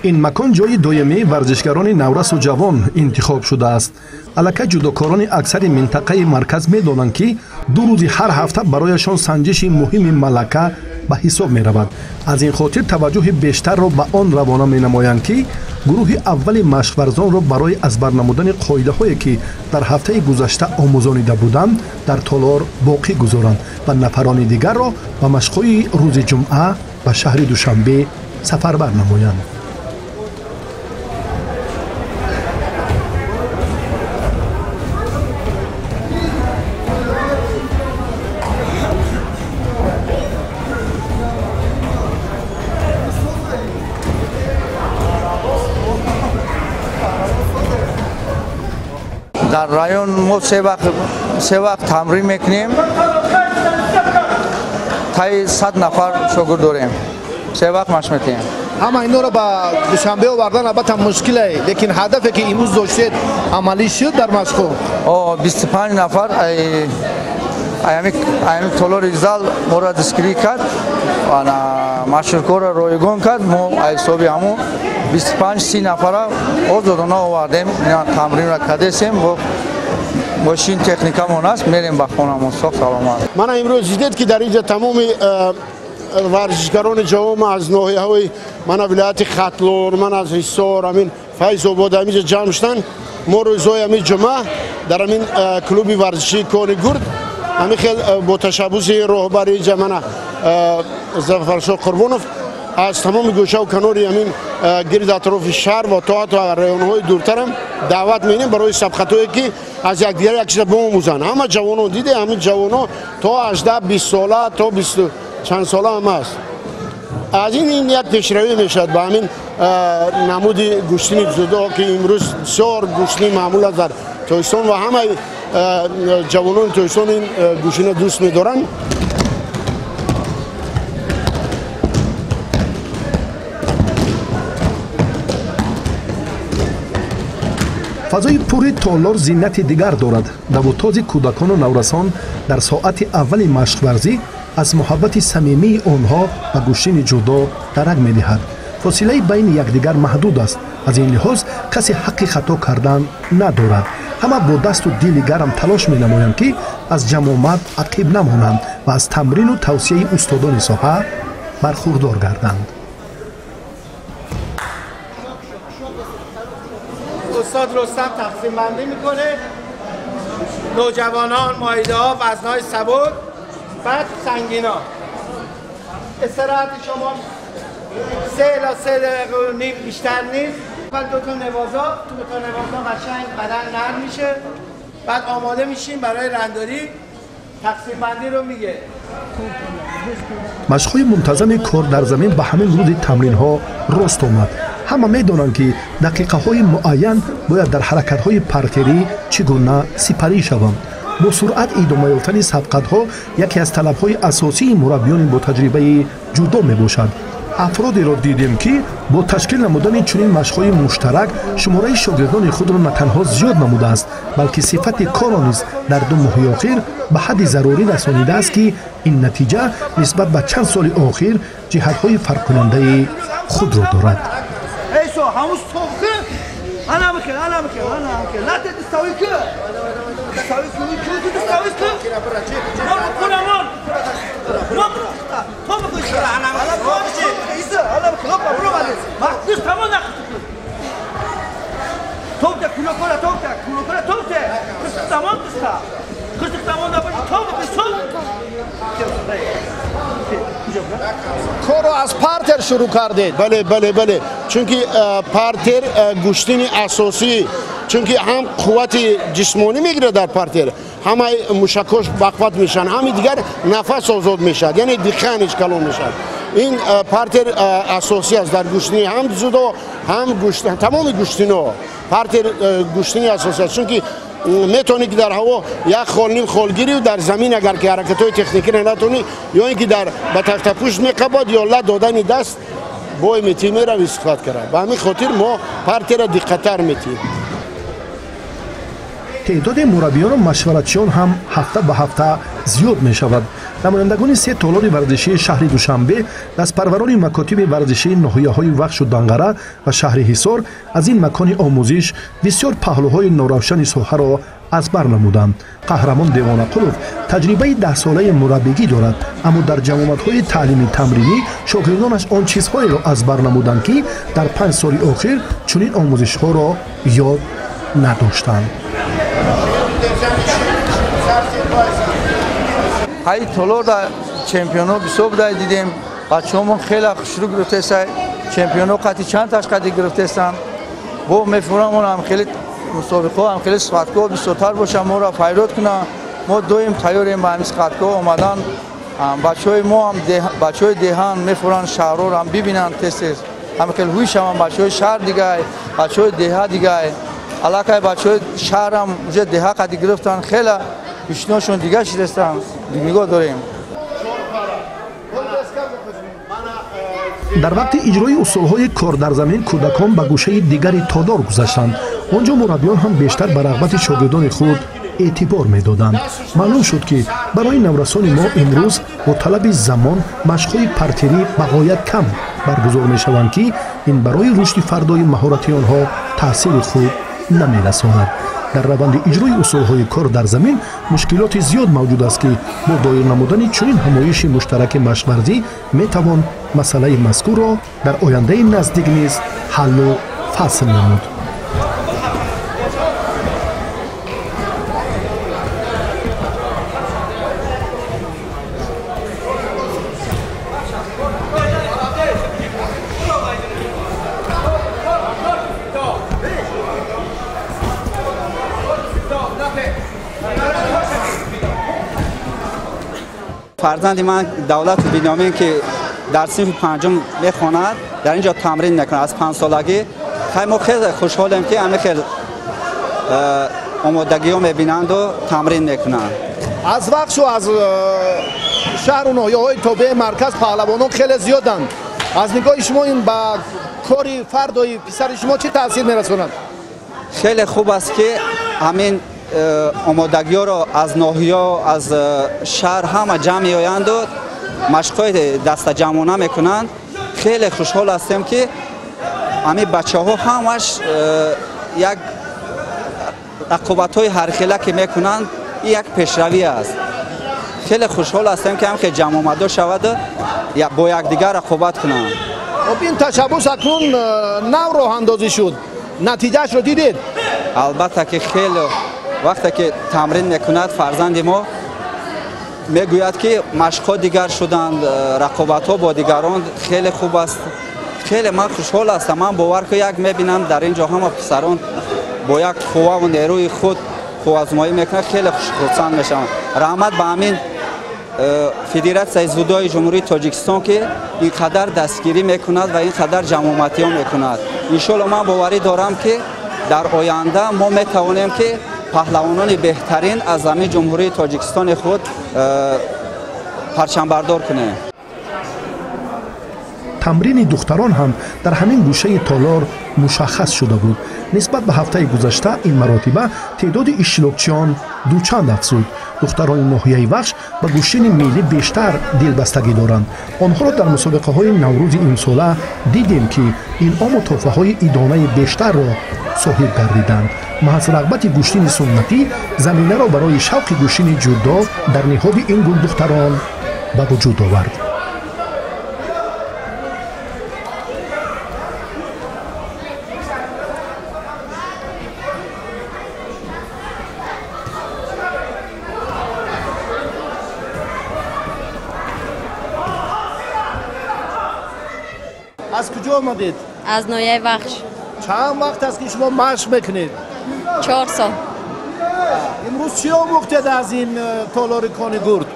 Ин макон ҷои доимии варзишгарони наврасу ҷавон интихоб шудааст. Аллакай ҷудокорони аксари минтақаи марказ медонанд, ки ду рӯзи ҳар ҳафта барояшон санҷиши муҳими малака ба ҳисоб меравад. Аз ин хотир таваҷҷӯҳи бештарро ба он равона менамоянд, ки гурӯҳи аввали машқварзонро барои аз бар намудани қоидаҳое, ки дар ҳафтаи гузашта омӯзонида буданд, дар толор боқӣ гузоранд ва нафарони дигарро ба машқҳои рӯзи ҷумъа ба шаҳри Душанбе сафарбар намоянд. Дар район мо се вақт тамрин мекунем. Таи 100 нафар шогирд дорем. Се вақт машқ метиҳем. Ҳама инҳоро ба Душанбе овардан албатта мушкиле, лекин ҳадафе ки имрӯз доштед амалӣ шуд дар машқҳо? 25 нафар аями толори зал моро дастгирӣ кард, машқкорро ройгон кард. Мо ҳисоби ҳамун 25-30 нафара озодона овардем, тамринро кардесем, мошин техникамон аст, мерем ба хонамон соғ саломат. Мана имрӯз дидед, ки дар инҷа тамоми варзишгарони ҷавон аз ноҳияҳои мана вилояти Хатлон, ман аз Ҳисор, ҳамин Файзобод ҳаминҷа ҷамъ шуданд. Мо рӯзҳои ҳамин ҷумъа дар ҳамин клуби варзишии Кони Гурд ҳамин хел бо ташаббуси роҳбари инҷа мана Зафаршоҳ Қурбонов аз тамоми гӯшаву канори ҳамин гирд атрофи шаҳр ва то ҳатто районҳои дуртарам даъват менем барои сабқатҳое, ки аз якдигар як чиза биомӯзанд. Ҳама ҷавонон диде, ҳамин ҷавонон то 18-20 сола, то 20 чанд сола ҳам аст. Аз ин як пешравӣ мешавад ба ҳамин намуди гӯштини ҷудо, ки имрӯз бисёр гӯштини маъмул аст дар Тоҷикистон ва ҳамаи ҷавонони Тоҷикистон ин гӯштино дӯст медоранд. Фазои пури толор зинати дигар дорад. Давутози кӯдакону наврасон дар соати аввали машқварзӣ аз муҳаббати самимии онҳо ба гӯштини ҷудо дарак медиҳад. Фосилаи байни якдигар маҳдуд аст. Аз ин лиҳоз касе ҳаққи хато кардан надорад. Ҳама бо дасту дили гарм талош менамоянд, ки аз ҷамомат ақиб намонанд ва аз тамрину тавсияи устодони соҳа бархурдор гарданд. استاد رستم تقسیم بندی میکنه، نوجوانان، مایده ها، وزنهای سبک، بعد سنگینا. استراحت شما 3 الی 3 دقیقه و نیم بیشتر نیست. بعد دو تا نوازا، دو تا نوازا قشنگ بدن نرم میشه. بعد آماده میشیم برای رنداری. تقسیم بندی رو میگه. Машқҳои мунтазами кор дар замин ба ҳамин рӯзи тамринҳо рост омад. Ҳама медонанд, ки дақиқаҳои муайян бояд дар ҳаракатҳои партерӣ чӣ гуна сипарӣ шаванд. Бо суръат идома ёфтани сабқатҳо яке аз талабҳои асосии мураббиёни ботаҷрибаи ҷудо мебошад. Афродеро дидем, ки бо ташкил намудани чунин машқҳои муштарак шумораи шогирдони худро на танҳо зиёд намудааст, балки сифати корро низ дар 2 моҳи охир ба ҳадди зарурӣ расонидааст, ки ин натиҷа нисбат ба чанд соли охир ҷиҳатҳои фарқкунандаи худро дорад. Корро аз партер шурӯъ кардед. Бале, бале, бале, чунки партер гӯштини асосӣ, чунки ҳам қуввати ҷисмонӣ мегирад дар партер, ҳамаи мушакҳош бақват мешаванд, ҳами дигар нафас озод мешавад, яъне диханиш калон мешавад. Ин партер асосӣ аст дар гӯштини ҳам дзюдо, ҳам тамоми гӯштино. Партер гӯштини асосӣ аст, чунки метавонӣ ки дар ҳаво як хол, ним хол гирӣ, дар замин агар ки ҳаракатҳои техникиро натонӣ, ё ин ки дар ба тахтапушт меқабад ё ла додани даст бой метиҳӣ, меравӣ сихват кара. Ба ҳамин хотир мо партера диққаттар метиҳем. Теъдоди мураббиёну машваратчиён ҳам ҳафта ба ҳафта зиёд мешавад. Намояндагони 3 толори варзишии шаҳри Душанбе, дастпарварони макотиби варзишии ноҳияҳои Вахшу Данғара ва шаҳри Ҳисор аз ин макони омӯзиш бисёр паҳлӯҳои норавшани соҳаро аз бар намуданд. Қаҳрамон Девонақулов таҷрибаи 10-солаи мураббигӣ дорад, аммо дар ҷамъомадҳои таълими тамринӣ шогирдонаш он чизҳоеро аз бар намуданд, ки дар 5 соли охир чунин омӯзишҳоро ёд надоштанд. Ҳай толор да чемпионо бисёр будай дидем, бачаҳомон хеле хушрӯ гирифтесай, чемпионо қати чанд таш қати гирифтестанд. Бо мефурамон ҳам хеле мусобиқаҳо, ҳам хеле схваткаҳо бисёртар бошанд, моро файрод кунанд. Мо доим тайёрем ба ҳамин схваткаҳо омадан. Бачаҳои мо ҳам бачаҳои деҳан мефуранд, шаҳрҳоро ҳам бибинанд тез-тез, ҳам хеле ҳуй шаванд. Бачаҳои шаҳр дигай, бачаҳои деҳа дигай, аллакай бачаҳои шаҳрам уже деҳа қади гирифтанд, хеле гӯштиношон дигар шидастанд, нигоҳ дорем. Дар вақти иҷрои усулҳои кор дар замин кӯдакон ба гӯшаи дигари толор гузаштанд. Он ҷо мураббиён ҳам бештар ба рағбати шогирдони худ эътибор медоданд. Маълум шуд, ки барои наврасони мо имрӯз бо талаби замон машқҳои партерӣ ба ғоят кам баргузор мешаванд, ки ин барои рушди фардои маҳорати онҳо таъсири хуб намерасонад. Дар раванди иҷрои усулҳои кор дар замин мушкилоти зиёд мавҷуд аст, ки бо доир намудани чунин ҳамоиши муштараки машқварзӣ метавон масъалаи мазкурро дар ояндаи наздик низ ҳаллу фасл намуд. Фарзанди ман Давлату Бинёмин, ки дар синфи 5 мехонад, дар ин ҷо тамрин мекунад аз 5 солагӣ. Хай мо хеле хушҳолем, ки ҳамин хел омодагиҳо мебинанду тамрин мекунанд. Аз Вахшу аз шаҳру ноҳияҳои тобеи марказ паҳлавонон хеле зиёданд. Аз нигоҳи шумо ин ба кори фардои писари шумо чӣ таъсир мерасонад? Хеле хуб аст, ки ҳамин омодагиҳоро аз ноҳиё, аз шаҳр ҳама ҷамъ меоянду машқҳои дастаҷамъона мекунанд. Хеле хушҳол ҳастем, ки ҳамин бачаҳо ҳамаш як рақобатҳои ҳархела ки мекунанд, ин як пешравӣ аст. Хеле хушҳол ҳастем, ки ҳам хел ҷамъомадо шаваду бо якдигар рақобат кунанд. Хоб, ин ташаббус акнун нав роҳандозӣ шуд, натиҷаашро дидед? Албатта ки хеле вақте ки тамрин мекунад фарзанди мо мегӯяд ки машқҳо дигар шуданд, рақобатҳо бо дигарон хеле хуб аст. Хеле ман хушҳол ҳастам. Ман бовар ки як мебинам дар ин ҷо ҳама писарон бо як қувваву нерӯи худ қувваазмоӣ мекунанд, хеле хурсанд мешавам. Раҳмат ба ҳамин федератсияи дзюдои Ҷумҳурии Тоҷикистон ки ин қадар дастгирӣ мекунад ва ин қадар ҷамъоматиҳо мекунад. Иншоалло ман боварӣ дорам ки дар оянда мо метавонем ки паҳлавонони беҳтарин аз ҳамин Ҷумҳурии Тоҷикистони худ парчамбардор кунем. Тамрини духтарон ҳам дар ҳамин гӯшаи толор мушаххас шуда буд. Нисбат ба ҳафтаи гузашта ин маротиба теъдоди иштирокчиён дучанд афзуд. Духтарони ноҳияи Вахш ба гӯштини миллӣ бештар дилбастагӣ доранд. Онҳоро дар мусобиқаҳои наврӯзи имсола дидем ки инъому тӯҳфаҳои идонаи бештарро соҳиб гардиданд. Маҳз рағбати гӯштини суннатӣ заминаро барои шавқи гӯштини ҷудо дар ниҳоди ин гулдухтарон ба вуҷуд овард. Аз куҷо омадед? Аз ноҳияи Вахш. Чанд вақт аст ки шумо машқ мекунед? 4 сол. Имрӯз чӣ омӯхтед аз ин толори Кони Гурд?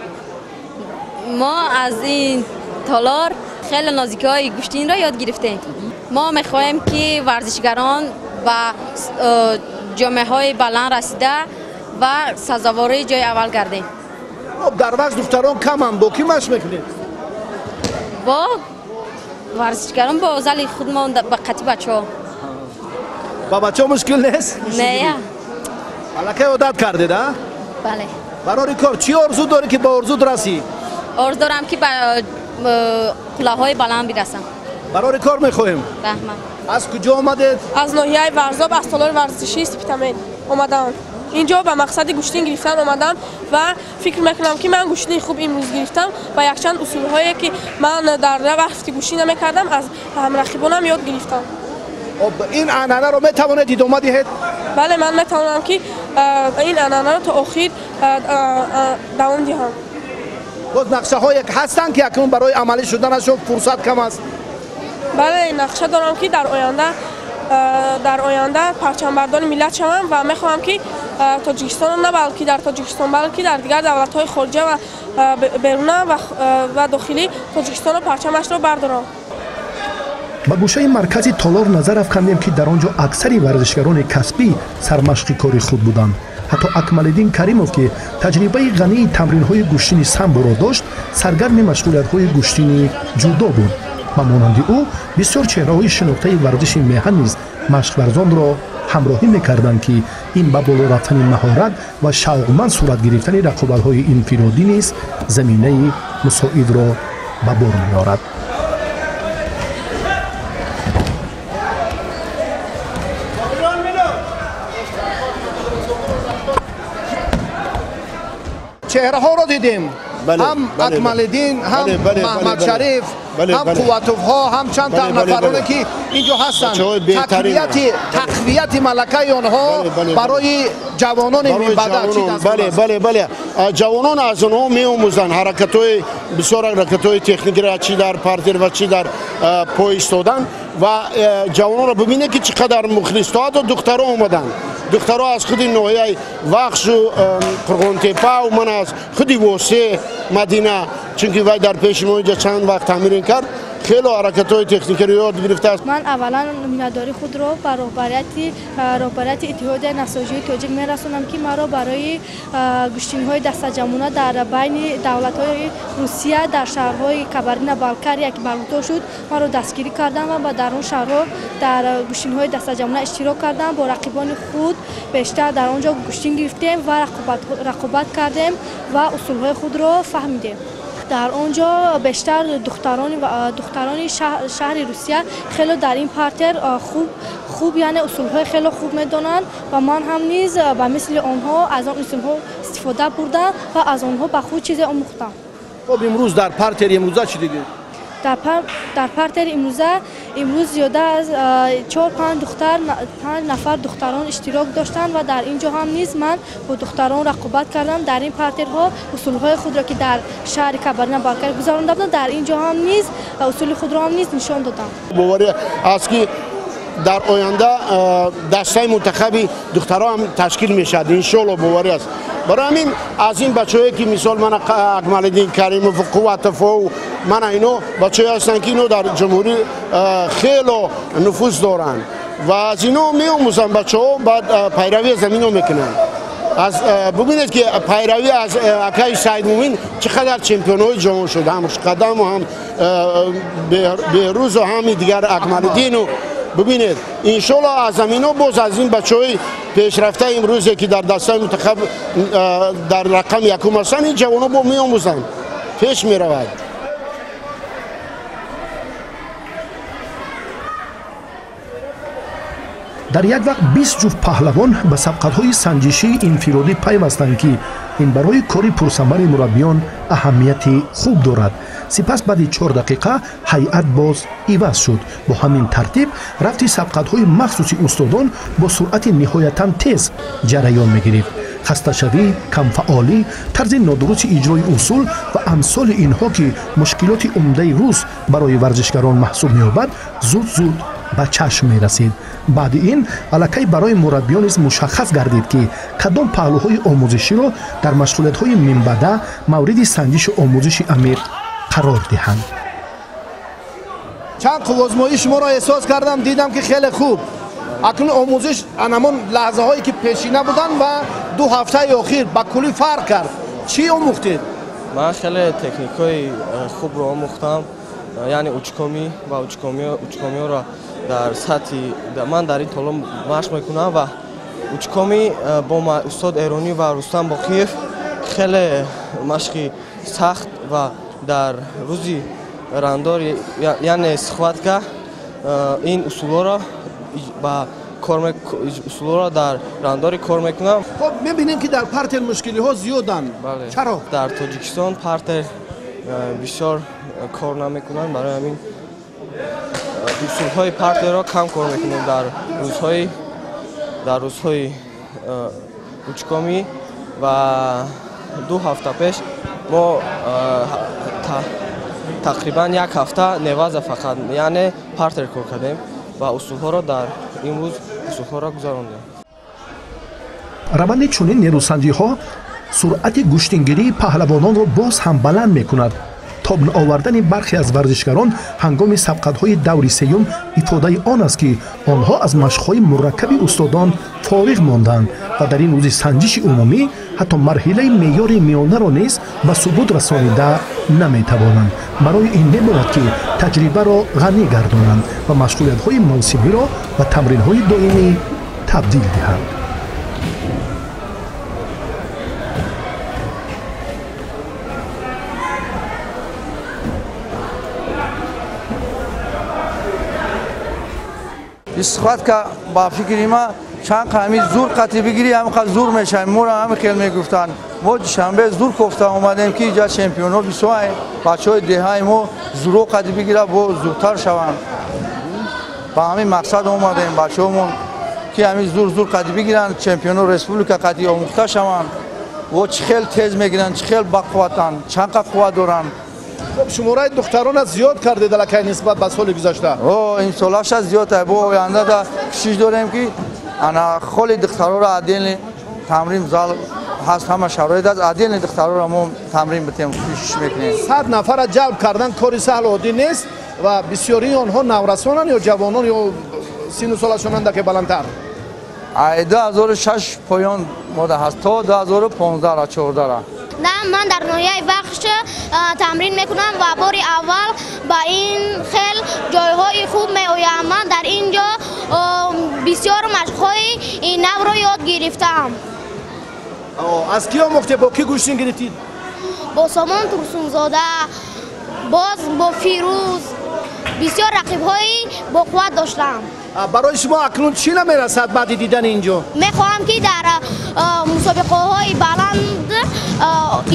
Мо аз ин толор хеле нозикиҳои гӯштинро ёд гирифтем. Мо мехоҳем ки варзишгарон ба ҷомеаҳои баланд расида ва сазовори ҷои аввал гардем. Дар Вахш духтарон каманд, бо кӣ машқ мекунед? Бо варзишгарон, бо зали худмон, ба қатъи бачаҳо. Ба бачаҳо мушкил нест? Не. Аллакай одат кардед, а? Бале. Барори кор чӣ орзу дорӣ ки ба орзуд расӣ? Орзу дорам ки ба қуллаҳои баланд бирасам. Барори кор мехоҳем. Раҳмат. Аз куҷо омадед? Аз ноҳияи Варзоб, аз толори варзишии Спитамен омадам. Инҷо ба мақсади гӯштин гирифтан омадам ва фикр мекунам ки ман гӯштини хуб имрӯз гирифтам ва якчанд усулҳое ки ман дар вақти гӯштин намекардам аз ҳамрақибонам ёд гирифтам. Ин анъанаро метавонед идома диҳед? Бале, ман метавонам ки ин анъанаро то охир давом диҳам. Боз нақшаҳое ҳастанд ки акнун барои амалӣ шуданашон фурсат кам аст? Бале, нақша дорам ки дар оянда парчамбардори миллат шавам ва мехоҳам ки Тоҷикистонро на балки дар Тоҷикистон, балки дар дигар давлатҳои хориҷа ва беруна ва дохилӣ Тоҷикистонро парчамашро бардорам. Ба гӯшаи маркази толор назар афкандем ки дар он ҷо аксари варзишгарони касбӣ сармашқи кори худ буданд. Ҳатто Акмалиддин Каримов ки таҷрибаи ғании тамринҳои гӯштини самборо дошт, саргарми машғулиятҳои гӯштини ҷудо буд. Ба монанди ӯ бисёр чеҳраҳои шинохтаи варзиши меҳан низ машқварзонро ҳамроҳӣ мекарданд ки ин ба боло рафтани маҳорат ва шавқманд сурат гирифтани рақобатҳои инфиродӣ низ заминаи мусоидро ба бор меорад. Чеҳраҳоро дидем, ҳам Акмалиддин, ҳам Маҳмадшариф, ҳам Қувватовҳо, ҳам чанд тан нафароне ки инҷо ҳастанд. Тақвияти малакаи онҳо барои ҷавонони минбаъда чӣ даст? Бале, бале, бале. Ҷавонон аз онҳо меомӯзанд ҳаракатҳои бисёр, ҳаракатҳои техникиро чӣ дар партер ва чӣ дар пой истодан. Ва ҷавононро бибинед ки чӣ қадар мухлис, то ҳатто духтаро омаданд. Духтаро аз худи ноҳияи Вахшу Қурғонтеппа, ман аз худи Восе, Мадина, чунки вай дар пеши мо инҷа чанд вақт тамрин кард, хеле ҳаракатҳои техникиро ёд гирифтааст. Ман аввалан миннатдории худро ба роҳбарияти Иттиҳодияи насоҷии тоҷик мерасонам ки маро барои гӯштинҳои дастаҷамъона дар байни давлатҳои Русия дар шаҳрҳои Кабардино Балкария ки баргузор шуд, маро дастгирӣ кардам ва дар он шаҳрҳо дар гӯштинҳои дастаҷамъона иштирок кардам. Бо рақибони худ бештар дар он ҷо гӯштин гирифтем ва рақобат кардем ва усулҳои худро фаҳмидем. Дар он ҷо бештар духтарони шаҳри Русия хеле дар ин партер хуб, яъне усулҳои хеле хуб медонанд ва ман ҳам низ ба мисли онҳо аз он усулҳо истифода бурдам ва аз онҳо ба худ чизе омӯхтам. Хуб, имрӯз дар партери имрӯза чӣ дидед? Дар партери имрӯза Имрӯз зиёда аз 4-5 духтар, 5 нафар духтарон иштирок доштанд ва дар ин ҷо ҳам низ ман бо духтарон рақобат кардам. Дар ин партерҳо усулҳои худро, ки дар шаҳри Кабардино-Балкария гузаронда будам, дар ин ҷо ҳам низ усули худро ҳам низ нишон додам. Боварӣ аст, ки дар оянда дастаи мунтахаби духтарон ҳам ташкил мешавад, иншоалло, боварӣ аст. Барои ҳамин аз ин бачаҳое, ки мисол мана Акмалиддин Каримов, Қувватов, мана ино бачаҳое ҳастанд, ки ино дар ҷумҳурӣ хело нуфуз доранд ва аз ино меомӯзанд бачаҳо, баъд пайравӣ аз ино мекунанд. Аз бубинед, ки пайравӣ аз акаи Саидмумин чӣ қадар чемпионҳои ҷаҳон шуд, ҳам Хушқадаму, ҳам Беҳрӯзу, ҳами дигар Акмалиддину. Бубинед, иншоалло аз ҳамино боз аз ин бачаҳои пешрафта имрӯзе, ки дар дастаи мунтахаб дар рақами якум ҳастанд, ин ҷавонҳо бо меомӯзанд, пеш меравад. Дар як вақт 20 ҷуфт паҳлавон ба сабқатҳои санҷишии инфиродӣ пайвастанд, ки ин барои кори пурсамари мураббиён аҳамияти хуб дорад. Сипас баъди 4 дақиқа ҳайат боз иваз шуд. Бо ҳамин тартиб рафти сабқатҳои махсуси устодон бо суръати ниҳоятан тез ҷараён мегирифт. Хасташавӣ, камфаъолӣ, тарзи нодурусти иҷрои усул ва амсоли инҳо, ки мушкилоти умдаи рӯз барои варзишгарон маҳсуб меёбад, зуд-зуд ба чашм мерасид. Баъди ин аллакай барои мураббиён низ мушаххас гардид, ки кадом паҳлӯҳои омӯзиширо дар машғулиятҳои минбаъда мавриди санҷишу омӯзиши амиқ қарор диҳанд. Чанд қуввозмоӣ шуморо эҳсос кардам, дидам, ки хеле хуб. Акнун омӯзиш анамон лаҳзаҳое, ки пешина буданд ва 2 ҳафтаи охир ба куллӣ фарқ кард. Чӣ омӯхтед? Ман хеле техникҳои хубро омӯхтам, яъне учкомӣ ва учкомиҳоро дар сатҳи ман дар ин толон машқ мекунам ва учкомӣ бо устод Эронӣ ва Рустам Боқиев хеле машқи сахт ва дар рӯзи рандор, яъне схватка, ин усулҳоро ба усулҳоро дар рандори кор мекунам. Хоб, мебинем, ки дар партер мушкилиҳо зиёданд. Чаро? Дар Тоҷикистон партер бисёр кор намекунанд, барои ҳамин усулҳои партерро кам кор мекунем дар рӯзҳои учкомӣ. Ва 2 ҳафта пеш мо тақрибан як ҳафта неваза фақат, яъне партер кор кардем ва усулҳоро дар имрӯз усулҳоро гузарондем. Раванди чунин нерӯсанҷиҳо суръати гӯштингирии паҳлавононро боз ҳам баланд мекунад. Тоб наовардани бархе аз варзишгарон ҳангоми сабқатҳои даври сеюм ифодаи он аст, ки онҳо аз машқҳои мураккаби устодон фориғ монданд ва дар ин рӯзи санҷиши умумӣ ҳатто марҳилаи меъёри миёнаро низ ба субут расонида наметавонанд. Барои ин мебояд, ки таҷрибаро ғанӣ гардонанд ва машғулиятҳои мавсимиро ба тамринҳои доимӣ табдил диҳанд. Схватка ба фикри ма чанд қами зур қатӣ бигирӣ, ҳамқадр зур мешавем. Моро ҳами хел мегуфтанд. Мо Душанбе зур кофта омадем, ки инҷа чемпионҳо бисёр, бачаҳои деҳаи мо зуро қатӣ бигирад, бо зудтар шаванд. Ба ҳамин мақсад омадем, бачаҳомон ки ҳамин зур зур қатӣ бигиранд, чемпионҳо республика қатӣ омӯхта шаванд. Во чӣ хел тез мегиранд, чӣ хел бақувватанд, чанд қа қувват доранд. Хуб, шумораи духтаронро зиёд кардед аллакай нисбат ба соли гузашта. Имсолаша зиёд. Бо оянда да кӯшиш дорем, ки ана холи духтароро отдельный тамрин зал ҳаст, ҳама шароит аст, отдельный духтароро мо тамрин битем, кӯшиш мекунем. 100 нафарро ҷалб кардан кори саҳлу оддӣ нест ва бисёрии онҳо наврасонанд ё ҷавонон ё сину солашон андаке баландтар. 2006 поён мода ҳаст то 2015 14. Ман дар ноҳияи Вахш тамрин мекунам ва бори аввал ба ин хел ҷойҳои хуб меоям. Ман дар ин ҷо бисёр машқҳои навро ёд гирифтам. Аз кӣ омӯхтед? Бо кӣ гӯштин гирифтид? Бо Сомон Турсунзода, боз бо Фирӯз. Бисёр рақибҳои боқувват доштам. Барои шумо акнун чӣ намерасад баъди дидани ин ҷо? Мехоҳам, ки дар мусобиқаҳои баланд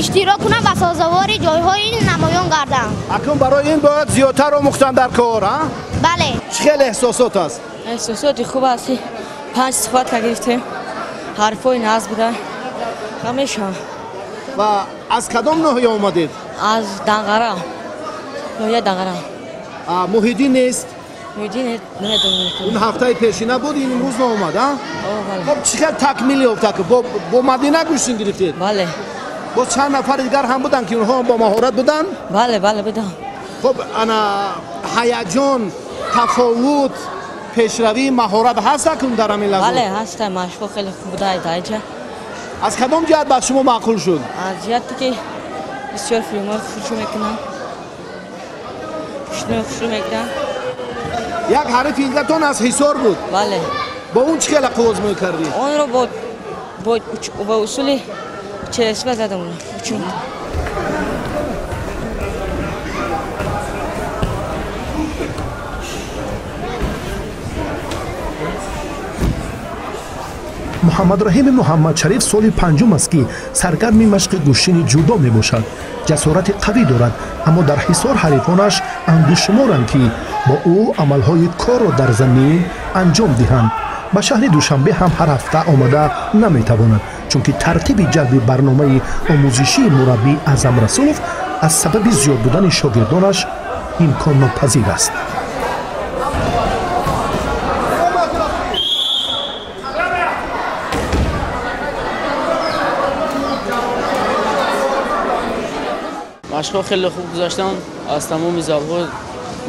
иштирок кунам ва сазовори ҷойҳои намоён гардам. Акнун барои ин бояд зиёдтар омӯхтан дар кор, а? Бале. Хел эҳсосот аст? Эҳсосоти хуб аст. 5 сифат гирифтем. Ҳарфҳои наз буда. Ҳамеша. Ва аз кадом ноҳия омадед? Аз Данғара. Ноҳияи Данғара. Муҳиддин нест? Муҳиддин намедонам. Он ҳафтаи пешина буд, ин имрӯз наомад, а? Хоб чӣ хел такмил ёфта? Бо Мадина гӯштин гирифтед? Бале. Боз чанд нафари дигар ҳам буданд, ки онҳо бо маҳорат буданд? Бале, бале, буданд. Хоб ана ҳаяҷон, тафовут, пешравии маҳорат ҳаст акун дар ҳамин лаҳза? Бале, ҳаст. Машқҳо хеле хуб буда дар инҷа. Аз кадом ҷиҳат ба шумо маъқул шуд? Аз ҷиҳате ки бисёр филмҳои хушрӯ мекунанд. Хушрӯ мекунанд. Як ҳарифи дигаратон аз Ҳисор буд? Бале. Бо он чӣ хела қуввоз мекардед? Онро бо усули челесба задам. Чун Муҳаммадраҳими Муҳаммадшариф соли панҷум аст, ки саргарми машқи гӯштини ҷудо мебошад. Ҷасорати қавӣ дорад, аммо дар Ҳисор ҳарифонаш ангушшуморанд, ки бо ӯ амалҳои корро дар замин анҷом диҳанд. Ба шаҳри Душанбе ҳам ҳар ҳафта омада наметавонад, чунки тартиби ҷалби барномаи омӯзишии мураббӣ Аъзам Расулов аз сабаби зиёд будани шогирдонаш имконнопазир аст. Машқҳо хеле хуб гузаштанд, аз тамоми залҳо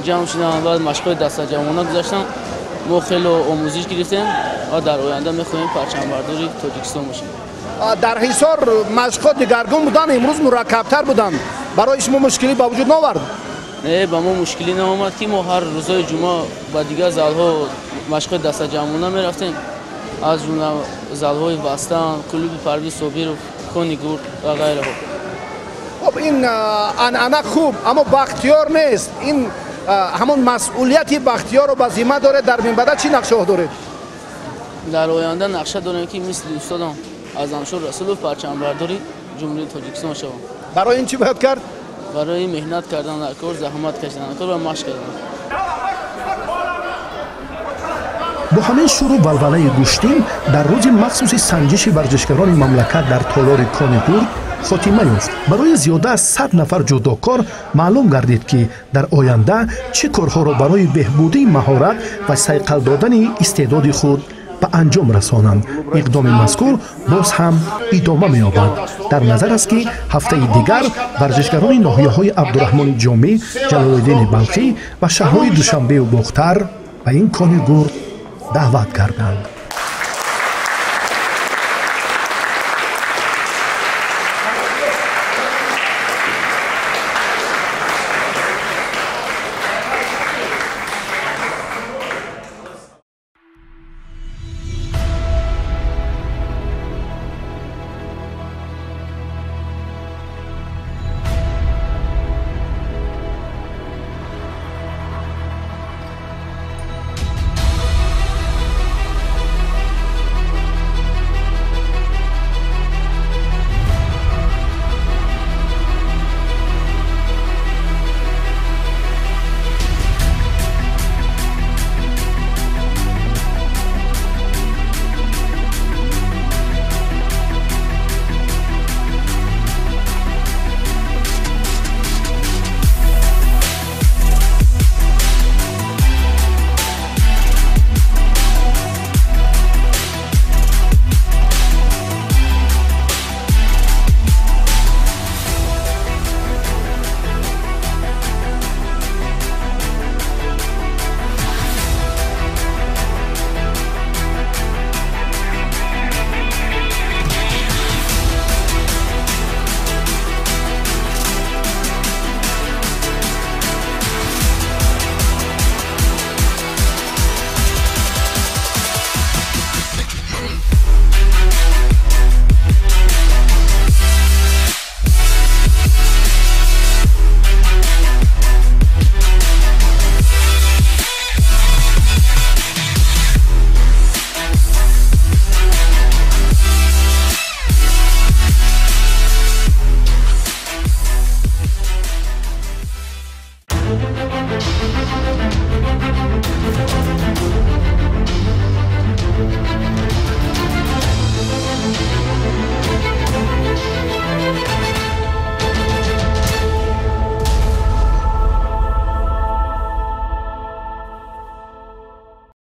ҷамъ шуданд ва машқҳои дастаҷамъона гузаштанд. Мо хеле омӯзиш гирифтем ва дар оянда мехоҳем парчамбардори Тоҷикистон бошем. Дар Ҳисор машқҳо дигаргун буданд, имрӯз мураккабтар буданд. Барои шумо мушкилӣ ба вуҷуд наовард? Не, ба мо мушкилӣ наомад, ки мо ҳар рӯзҳои ҷумъа ба дигар залҳо машқҳои дастаҷамъона мерафтем, аз ҷумла залҳои Вастан, клуби Парвиз Собиров, Кони Гурд ва ғайраҳо. Хоб ин анъана хуб, аммо Бахтиёр нест. Ин ҳамон масъулияти Бахтиёрро ба зимма доред. Дар минбаъда чӣ нақшаҳо доред? Дар оянда нақша дорем, ки мисли устодам Аъзамшоҳ Расулов парчамбардори Ҷумҳурии Тоҷикистон шавам. Барои ин чӣ бояд кард? Барои меҳнат кардан дар кор, заҳмат кашидан дар кор ва машқ кардан. Бо ҳамин шуру валвалаи гӯштин дар рӯзи махсуси санҷиши варзишгарони мамлакат дар толори Кони Гурд хотима ёфт. Барои зиёда аз 100 нафар ҷудокор маълум гардид, ки дар оянда чӣ корҳоро барои беҳбудии маҳорат ва сайқал додани истеъдоди худ ба анҷом расонанд. Иқдоми мазкур боз ҳам идома меёбад. Дар назар аст, ки ҳафтаи дигар варзишгарони ноҳияҳои Абдураҳмони Ҷомӣ, Ҷалолиддини Балхӣ ва шаҳрҳои Душанбеу Бохтар ба ин Кони Гурд даъват карданд.